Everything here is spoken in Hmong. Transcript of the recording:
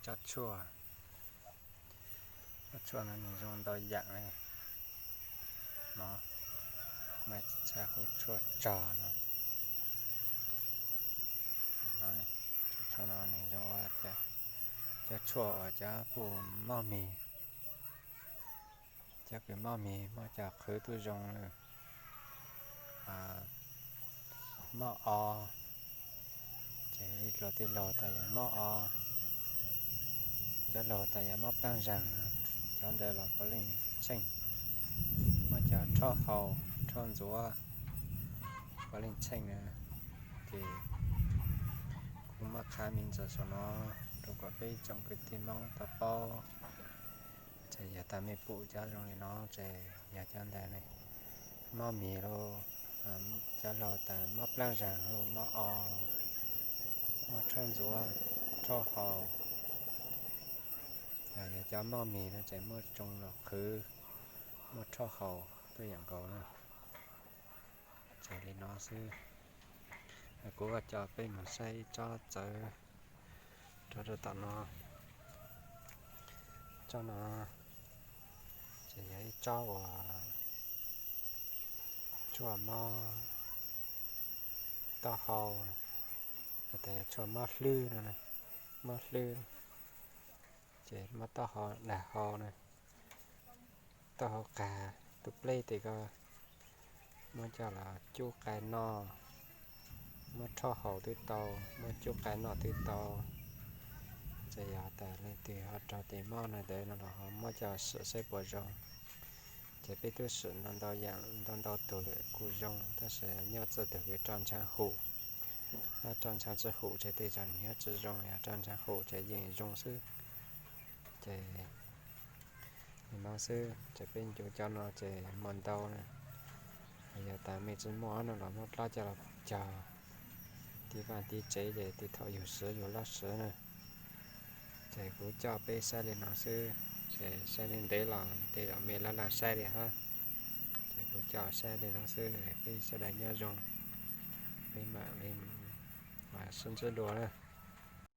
Tsob tshuaj, tsob tshuaj no nws zoo ntau yam li no, mas txhaj hu tshuaj tsog no. Tsob tshuaj no nws zoo ua cov tshuaj uas cov pum moj mis, cov kws moj mis muab coj qhwv tub zoo lawm, moj o, ces luag tej laug tas yog moj o, cov laug tas yog mob plaab zeeg, cov ntawd los puav leej tsheej, muab coj rhaub haus rhaub ntxuav puav leej tsheej na. Ces kuv muab qha me ntsis saum no rau kom peb tsoom kwv tij Hmoob tau paub. Ces yog tas mej pum cov zoo li no ces yog cov ntawd ne, mob mis lauj, cov laug tas mob plaab zeeg lauj, mob o, mob rhaub ntxuav, rhaub haus, yog cov mob mis no ces muab tsoo los qhwv, muab rhaub haus tuaj yam nkaus na. Ces li no xwb, kuv vaj coj peb mus saib ib tsob txawv rau rau tom no. Tsob no ces yog ib tsob uas tshuaj mob taub hau, tas yog tshuaj mob hlwb no, mob hlwb, ces mob taub hau dag hau na, taub hau qag, tus pleb tes ko muab coj los cub qai noj, muab rhaub haus twb tau, muab cub qai noj twb tau. Ces yog tas leej twg ho raug tes mob no ntawd no los ho muab coj sim saib puas zoo. Ces peb twb sim ntau ntau yam ntau ntau tug lawm kuj zoo, tab sis nyob txij tug kws roj ntsha hum, roj ntsha tsi hum ces tej zaum nws yuav tsi zoo, yog roj ntsha hum ces yeej zoo xwb. Ces li no xwb, ces peb ncu cov no ces muaj ntau na. Yog tas mej tsi muaj no los muab dlaab coj los cog tiv vaj tiv tsev ces tej thaum yug siv yug laj siv na. Ces kuv coj peb saib li no xwb, ces saib ntev ntev los tej zaum mej laj laj saib li hab. Ces kuv coj saib li no xwb, peb sawv daws nyob zoo, peb mam li sib ntsib dua na.